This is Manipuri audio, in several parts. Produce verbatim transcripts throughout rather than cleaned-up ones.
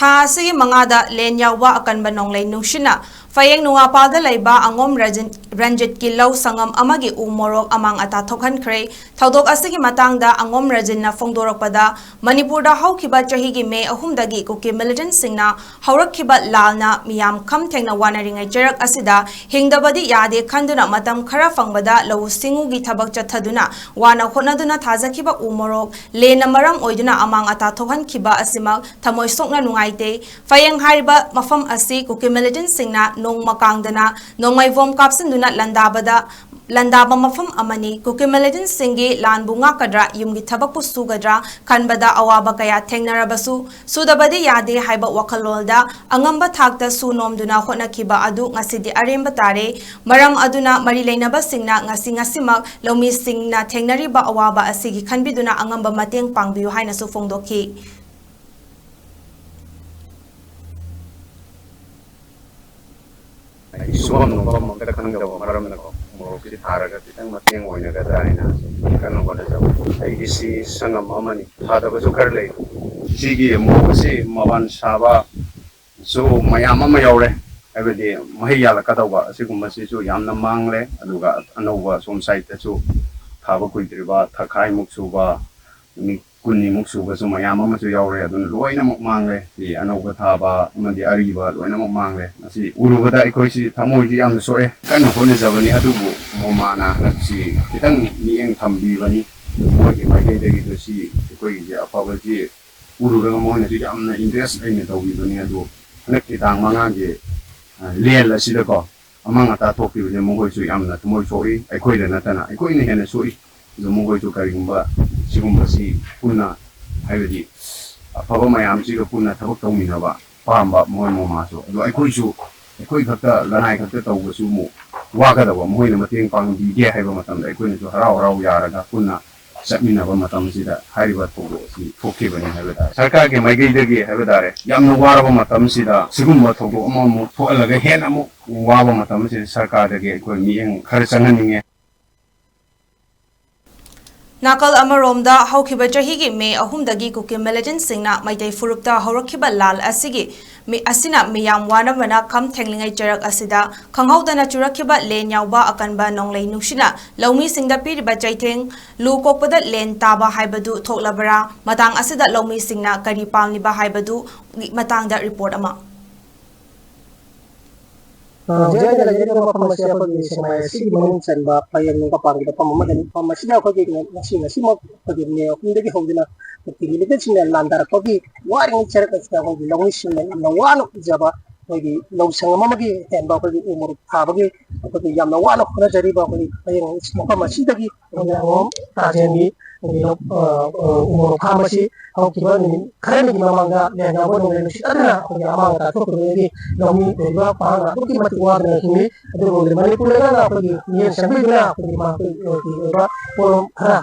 ꯊꯥ ꯑꯁꯤꯒꯤ ꯃꯉꯥꯗ ꯂꯦꯟ ꯌꯥꯎꯕ ꯑꯀꯟꯕ ꯅꯣꯡꯂꯩ ꯅꯨꯡꯁꯤꯠꯅ ꯐꯌꯦꯡ ꯅꯨꯡꯉꯥꯄꯥꯜꯗ ꯂꯩꯕ ꯑꯉꯣꯝ ꯔꯟꯖꯤꯠ, ꯔꯟꯖꯤꯠꯀꯤ ꯂꯧ ꯁꯪꯉꯝ ꯑꯃꯒꯤ ꯎ ꯃꯣꯔꯣꯛ ꯑꯃꯥꯡ ꯑꯇꯥ ꯊꯣꯛꯍꯟꯈ꯭ꯔꯦ꯫ ꯊꯧꯗꯣꯛ ꯑꯁꯤꯒꯤ ꯃꯇꯥꯡꯗ ꯑꯉꯣꯝ ꯔꯟꯖꯤꯠꯅ ꯐꯣꯡꯗꯣꯔꯛꯄꯗ, ꯃꯅꯤꯄꯨꯔꯗ ꯍꯧꯈꯤꯕ ꯆꯍꯤꯒꯤ ꯃꯦ ꯑꯍꯨꯝꯗꯒꯤ ꯀꯨꯀꯤ ꯃꯤꯂꯤꯇꯦꯟꯠꯁꯤꯡꯅ ꯍꯧꯔꯛꯈꯤꯕ ꯂꯥꯜꯅ ꯃꯤꯌꯥꯝ ꯈꯝ ꯊꯦꯡꯅ ꯋꯥꯅꯔꯤꯉꯩ ꯆꯩꯔꯛ ꯑꯁꯤꯗ ꯍꯤꯡꯗꯕꯗꯤ ꯌꯥꯗꯦ ꯈꯟꯗꯨꯅ ꯃꯇꯝ ꯈꯔ ꯐꯪꯕꯗ ꯂꯧꯎ ꯁꯤꯡꯎꯒꯤ ꯊꯕꯛ ꯆꯠꯊꯗꯨꯅ ꯋꯥꯅ ꯍꯣꯠꯅꯗꯨꯅ ꯊꯥꯖꯈꯤꯕ ꯎ ꯃꯣꯔꯣꯛ ꯂꯦꯟꯅ ꯃꯔꯝ ꯑꯣꯏꯗꯨꯅ ꯑꯃꯥꯡ ꯑꯇꯥ ꯊꯣꯛꯍꯟꯈꯤꯕ ꯑꯁꯤꯃꯛ ꯊꯃꯣꯏ ꯁꯣꯛꯅ ꯅꯨꯡꯉꯥꯏꯇꯦ꯫ ꯐꯌꯦꯡ ꯍꯥꯏꯔꯤꯕ ꯃꯐꯝ ꯑꯁꯤ ꯀꯨꯀꯤ ꯃꯤꯂꯤꯇꯦꯟꯠꯁꯤꯡꯅ ꯅꯣꯡꯃ ꯀꯥꯡꯗꯅ ꯅꯣꯡꯃꯩ ꯕꯣꯝ ꯀꯥꯞꯁꯤꯟꯗꯨꯅ ꯂꯥꯟꯗꯥꯕꯗ, ꯂꯥꯟꯗꯥꯕ ꯃꯐꯝ ꯑꯃꯅꯤ꯫ ꯀꯨꯀꯤ ꯃꯤꯂꯤꯇꯦꯟꯠꯁꯤꯡꯒꯤ ꯂꯥꯟꯕꯨ ꯉꯥꯛꯀꯗ꯭ꯔꯥ, ꯌꯨꯝꯒꯤ ꯊꯕꯛꯄꯨ ꯁꯨꯒꯗ꯭ꯔꯥ ꯈꯟꯕꯗ ꯑꯋꯥꯕ ꯀꯌꯥ ꯊꯦꯡꯅꯔꯕꯁꯨ, ꯁꯨꯗꯕꯗꯤ ꯌꯥꯗꯦ ꯍꯥꯏꯕ ꯋꯥꯈꯜꯂꯣꯟꯗ ꯑꯉꯝꯕ ꯊꯥꯛꯇ ꯁꯨ ꯅꯣꯝꯗꯨꯅ ꯍꯣꯠꯅꯈꯤꯕ ꯑꯗꯨ ꯉꯁꯤꯗꯤ ꯑꯔꯦꯝꯕ ꯇꯥꯔꯦ꯫ ꯃꯔꯝ ꯑꯗꯨꯅ ꯃꯔꯤ ꯂꯩꯅꯕꯁꯤꯡꯅ ꯉꯁꯤ ꯉꯁꯤꯃꯛ ꯂꯧꯃꯤꯁꯤꯡꯅ ꯊꯦꯡꯅꯔꯤꯕ ꯑꯋꯥꯕ ꯑꯁꯤꯒꯤ ꯈꯟꯕꯤꯗꯨꯅ ꯑꯉꯝꯕ ꯃꯇꯦꯡ ꯄꯥꯡꯕꯤꯌꯨ ꯍꯥꯏꯅꯁꯨ ꯐꯣꯡꯗꯣꯛꯈꯤ꯫ ꯑꯩ ꯁꯨꯐꯝ ꯅꯣꯝꯐꯝ ꯑꯝꯇ ꯈꯪꯗꯕ ꯃꯔꯝꯅꯀꯣ, ꯃꯣꯔꯣꯛꯁꯤ ꯊꯥꯔꯒ ꯈꯤꯇꯪ ꯃꯇꯦꯡ ꯑꯣꯏꯅꯒꯗ꯭ꯔꯥ ꯍꯥꯏꯅ ꯀꯟꯅ ꯍꯣꯠꯅꯖꯕ꯫ ꯑꯩꯒꯤꯁꯤ ꯁꯪꯉꯝ ꯑꯃꯅꯤ, ꯊꯥꯗꯕꯁꯨ ꯈꯔ ꯂꯩ꯫ ꯁꯤꯒꯤ ꯃꯣꯔꯣꯛ ꯑꯁꯤ ꯃꯄꯥꯟ ꯁꯥꯕ ꯁꯨ ꯃꯌꯥꯝ ꯑꯃ ꯌꯥꯎꯔꯦ꯫ ꯍꯥꯏꯕꯗꯤ ꯃꯍꯩ ꯌꯥꯜꯂꯛꯀꯗꯧꯕ ꯑꯁꯤꯒꯨꯝꯕꯁꯤꯁꯨ ꯌꯥꯝꯅ ꯃꯥꯡꯂꯦ꯫ ꯑꯗꯨꯒ ꯑꯅꯧꯕ ꯁꯣꯝ ꯁꯥꯏꯠꯇꯁꯨ ꯊꯥꯕ ꯀꯨꯏꯗ꯭ꯔꯤꯕ ꯊꯥꯈꯥꯏꯃꯨꯛ ꯁꯨꯕ, ꯅꯨꯃꯤꯠ ꯀꯨꯟꯅꯤꯃꯨꯛ ꯁꯨꯕꯁꯨ ꯃꯌꯥꯝ ꯑꯃꯁꯨ ꯌꯥꯎꯔꯦ꯫ ꯑꯗꯨꯅ ꯂꯣꯏꯅꯃꯛ ꯃꯥꯡꯂꯦ꯫ ꯁꯤ ꯑꯅꯧꯕ ꯊꯥꯕ ꯑꯃꯗꯤ ꯑꯔꯤꯕ ꯂꯣꯏꯅꯃꯛ ꯃꯥꯡꯂꯦ꯫ ꯃꯁꯤ ꯎꯔꯨꯕꯗ ꯑꯩꯈꯣꯏꯁꯤ ꯊꯃꯣꯏꯁꯤ ꯌꯥꯝꯅ ꯁꯣꯛꯑꯦ꯫ ꯀꯟꯅ ꯍꯣꯠꯅꯖꯕꯅꯤ, ꯑꯗꯨꯕꯨ ꯃꯣꯃꯥꯅ ꯍꯟꯗꯛꯁꯤ ꯈꯤꯇꯪ ꯃꯤꯠꯌꯦꯡ ꯊꯝꯕꯤꯕꯅꯤ꯫ ꯃꯣꯏꯒꯤ ꯃꯥꯏꯀꯩꯗꯒꯤꯁꯨ ꯁꯤ ꯑꯩꯈꯣꯏꯒꯤꯁꯦ ꯑꯐꯕꯁꯤ ꯎꯔꯨꯔꯒ ꯃꯣꯏꯅꯁꯨ ꯌꯥꯝꯅ ꯏꯟꯇꯔꯦꯁ ꯂꯩꯅ ꯇꯧꯕꯤꯕꯅꯤ꯫ ꯑꯗꯨ ꯍꯟꯗꯛꯀꯤ ꯇꯥꯡ ꯃꯉꯥꯒꯤ, ꯑ, ꯂꯦꯟ ꯑꯁꯤꯗꯀꯣ, ꯑꯃꯥꯡ ꯑꯇꯥ ꯊꯣꯛꯈꯤꯕꯁꯦ ꯃꯈꯣꯏꯁꯨ ꯌꯥꯝꯅ ꯊꯃꯣꯏ ꯁꯣꯛꯏ꯫ ꯑꯩꯈꯣꯏꯗ ꯅꯠꯇꯅ ꯑꯩꯈꯣꯏꯅ ꯍꯦꯟꯅ ꯁꯣꯛꯏ꯫ ꯑꯗꯨ ꯃꯈꯣꯏꯁꯨ ꯀꯔꯤꯒꯨꯝꯕ ꯁꯤꯒꯨꯝꯕꯁꯤ ꯄꯨꯟꯅ, ꯍꯥꯏꯕꯗꯤ ꯑꯐꯕ ꯃꯌꯥꯝꯁꯤꯒ ꯄꯨꯟꯅ ꯊꯕꯛ ꯇꯧꯃꯤꯟꯅꯕ ꯄꯥꯝꯕ ꯃꯣꯏ ꯃꯃꯥꯁꯨ꯫ ꯑꯗꯣ ꯑꯩꯈꯣꯏꯁꯨ, ꯑꯩꯈꯣꯏ ꯈꯛꯇ, ꯂꯅꯥꯏ ꯈꯛꯇ ꯇꯧꯕꯁꯨ ꯑꯃꯨꯛ ꯋꯥꯒꯗꯕ, ꯃꯈꯣꯏꯅ ꯃꯇꯦꯡ ꯄꯥꯡꯕꯤꯒꯦ ꯍꯥꯏꯕ ꯃꯇꯝꯗ ꯑꯩꯈꯣꯏꯅꯁꯨ ꯍꯔꯥꯎ ꯍꯔꯥꯎ ꯌꯥꯔꯒ ꯄꯨꯟꯅ ꯆꯠꯃꯤꯟꯅꯕ ꯃꯇꯝꯁꯤꯗ ꯍꯥꯏꯔꯤꯕ ꯊꯧꯗꯣꯛ ꯑꯁꯤ ꯊꯣꯛꯈꯤꯕꯅꯤ ꯍꯥꯏꯕ ꯇꯥꯔꯦ꯫ ꯁꯔꯀꯥꯔꯒꯤ ꯃꯥꯏꯀꯩꯗꯒꯤ ꯍꯥꯏꯕ ꯇꯥꯔꯦ, ꯌꯥꯝꯅ ꯋꯥꯔꯕ ꯃꯇꯝꯁꯤꯗ ꯁꯤꯒꯨꯝꯕ ꯊꯧꯗꯣꯛ ꯑꯃꯃꯨꯛ ꯊꯣꯛꯍꯜꯂꯒ ꯍꯦꯟꯅ ꯑꯃꯨꯛ ꯋꯥꯕ ꯃꯇꯝꯁꯤꯗ ꯁꯔꯀꯥꯔꯗꯒꯤ ꯑꯩꯈꯣꯏ ꯃꯤꯠꯌꯦꯡ ꯈꯔ ꯆꯪꯍꯟꯅꯤꯡꯉꯦ꯫ ꯅꯥꯀꯜ ꯑꯃꯔꯣꯝꯗ, ꯍꯧꯈꯤꯕ ꯆꯍꯤꯒꯤ ꯃꯦ ꯑꯍꯨꯝꯗꯒꯤ ꯀꯨꯀꯤ ꯃꯤꯂꯤꯇꯦꯟꯠꯁꯤꯡꯅ ꯃꯩꯇꯩ ꯐꯨꯔꯨꯞꯇ ꯍꯧꯔꯛꯈꯤꯕ ꯂꯥꯜ ꯑꯁꯤꯒꯤ ꯃꯤ-, ꯑꯁꯤꯅ ꯃꯤꯌꯥꯝ ꯋꯥꯅꯕꯅ ꯈꯝ ꯊꯦꯡꯂꯤꯉꯩ ꯆꯔꯛ ꯑꯁꯤꯗ ꯈꯪꯍꯧꯗꯅ ꯆꯨꯔꯛꯈꯤꯕ ꯂꯦꯟ ꯌꯥꯎꯕ ꯑꯀꯟꯕ ꯅꯣꯡꯂꯩ ꯅꯨꯡꯁꯤꯠꯅ ꯂꯧꯃꯤꯁꯤꯡꯗ ꯄꯤꯔꯤꯕ ꯆꯩꯊꯦꯡ, ꯂꯨ ꯀꯣꯛꯄꯗ ꯂꯦꯟ ꯇꯥꯕ ꯍꯥꯏꯕꯗꯨ ꯊꯣꯛꯂꯕ꯭ꯔꯥ? ꯃꯇꯥꯡ ꯑꯁꯤꯗ ꯂꯧꯃꯤꯁꯤꯡꯅ ꯀꯔꯤ ꯄꯥꯝꯂꯤꯕ ꯍꯥꯏꯕꯗꯨꯒꯤ ꯃꯇꯥꯡꯗ ꯔꯤꯄꯣꯔꯠ ꯑꯃ꯫ ꯑ, ꯍꯧꯖꯤꯛ ꯑꯩꯅ ꯂꯩꯖꯔꯤꯕ ꯃꯐꯝ ꯑꯁꯤ ꯑꯩꯈꯣꯏꯒꯤ ꯁꯦꯛꯃꯥꯏ ꯑꯁꯤꯒꯤ ꯃꯅꯨꯡ ꯆꯟꯕ ꯐꯌꯦꯡ ꯅꯤꯡꯕ ꯄꯥꯝꯂꯤꯕ ꯃꯐꯝ ꯑꯃꯗꯅꯤ꯫ ꯃꯐꯝ ꯑꯁꯤꯗ ꯑꯩꯈꯣꯏꯒꯤ ꯉꯁꯤ, ꯉꯁꯤꯃꯛ ꯑꯩꯈꯣꯏꯒꯤ ꯃꯦ ꯑꯍꯨꯝꯗꯒꯤ ꯍꯧꯗꯨꯅ ꯀꯨꯀꯤ ꯃꯤꯂꯤꯇꯦꯟꯠꯁꯤꯡꯅ ꯂꯥꯟꯗꯥꯔꯛꯄꯒꯤ ꯋꯥꯔꯤꯉꯩ ꯆꯔꯛ ꯑꯁꯤꯗ ꯑꯩꯈꯣꯏꯒꯤ ꯂꯧꯃꯤꯁꯤꯡꯅ ꯌꯥꯝꯅ ꯋꯥꯅ ꯎꯖꯕ ꯑꯩꯈꯣꯏꯒꯤ ꯂꯧ ꯁꯪꯒꯝ ꯑꯃꯒꯤ ꯍꯦꯟꯕ ꯑꯩꯈꯣꯏꯒꯤ ꯎ ꯃꯣꯔꯣꯛ ꯊꯥꯕꯒꯤ ꯑꯩꯈꯣꯏꯒꯤ ꯌꯥꯝꯅ ꯋꯥꯅ ꯍꯣꯠꯅꯖꯔꯤꯕ ꯑꯩꯈꯣꯏꯒꯤ ꯐꯌꯦꯡ ꯃꯐꯝ ꯑꯁꯤꯗꯒꯤ ꯑꯩꯈꯣꯏꯒꯤ ꯑꯉꯣꯝ ꯇꯥꯖꯦꯟꯒꯤ ꯑꯩꯈꯣꯏꯒꯤ ꯂꯧ, ꯑ, ꯑ, ꯎ ꯃꯣꯔꯣꯛ ꯐꯥꯔꯝ ꯑꯁꯤ ꯍꯧꯈꯤꯕ ꯅꯨꯃꯤꯠ ꯈꯔꯅꯤꯒꯤ ꯃꯃꯥꯡꯗ ꯂꯦꯟ ꯌꯥꯎꯕ ꯅꯣꯡꯂꯩ ꯅꯨꯡꯁꯤꯠ ꯑꯗꯨꯅ ꯑꯩꯈꯣꯏꯒꯤ ꯑꯃꯥꯡ ꯑꯇꯥ ꯊꯣꯛꯈꯤꯕꯗꯒꯤ ꯂꯧꯃꯤ ꯑꯣꯏꯔꯤꯕ ꯄꯥꯡꯒꯜ ꯑꯗꯨꯛꯀꯤ ꯃꯇꯤꯛ ꯋꯥꯗꯨꯅ ꯍꯤꯡꯂꯤ꯫ ꯑꯗꯨꯕꯨ ꯃꯅꯤꯄꯨꯔ ꯂꯩꯉꯥꯛꯅ ꯑꯩꯈꯣꯏꯒꯤ ꯃꯤꯠꯌꯦꯡ ꯆꯪꯕꯤꯗꯨꯅ ꯑꯩꯈꯣꯏꯒꯤ ꯃꯍꯥꯛꯀꯤ ꯑꯣꯏꯕ ꯄꯣꯠꯂꯨꯝ ꯈꯔ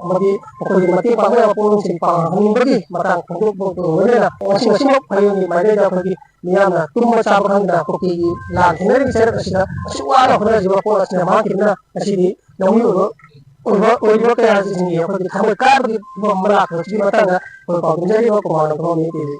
ꯑꯃꯗꯤ ꯃꯈꯣꯏꯒꯤ ꯃꯇꯦꯡ ꯄꯥꯡꯕ ꯌꯥꯕ ꯄꯣꯠꯂꯨꯝꯁꯤꯡ ꯄꯥꯡꯍꯟꯅꯤꯡꯕꯒꯤ ꯃꯇꯥꯡ ꯐꯣꯡꯗꯣꯛꯄꯒ ꯂꯣꯏꯅꯅ ꯉꯁꯤ, ꯉꯁꯤꯃꯛ ꯐꯌꯦꯡꯒꯤ ꯃꯥꯏꯀꯩꯗ ꯑꯩꯈꯣꯏꯒꯤ ꯃꯤꯌꯥꯝꯅ ꯇꯨꯝꯕ ꯆꯥꯕ ꯈꯪꯗꯅ ꯀꯨꯀꯤꯒꯤ ꯂꯥꯟ ꯊꯦꯡꯅꯔꯤꯕ ꯆꯩꯔꯛ ꯑꯁꯤꯗ ꯑꯁꯨꯛ ꯋꯥꯅ ꯍꯣꯠꯅꯖꯔꯤꯕ ꯄꯣꯠ ꯑꯁꯤꯅ ꯃꯥꯡꯈꯤꯕꯅ ꯉꯁꯤꯗꯤ ꯂꯧꯃꯤ ꯑꯣꯏꯕ, ꯑꯣꯏꯕ, ꯑꯣꯏꯔꯤꯕ ꯀꯌꯥꯁꯤꯡꯒꯤ ꯑꯩꯈꯣꯏꯒꯤ ꯊꯃꯣꯏ ꯀꯥꯏꯕꯒꯤ ꯐꯤꯕꯝ ꯑꯃ ꯂꯥꯛꯈꯤꯕꯁꯤꯒꯤ ꯃꯇꯥꯡꯗ ꯑꯩꯈꯣꯏ ꯄꯥꯎꯗꯝꯖꯔꯤꯕ ꯀꯨꯃꯥꯔ ꯅꯣꯡꯊꯣꯝꯕꯝ ꯃꯤꯇꯩ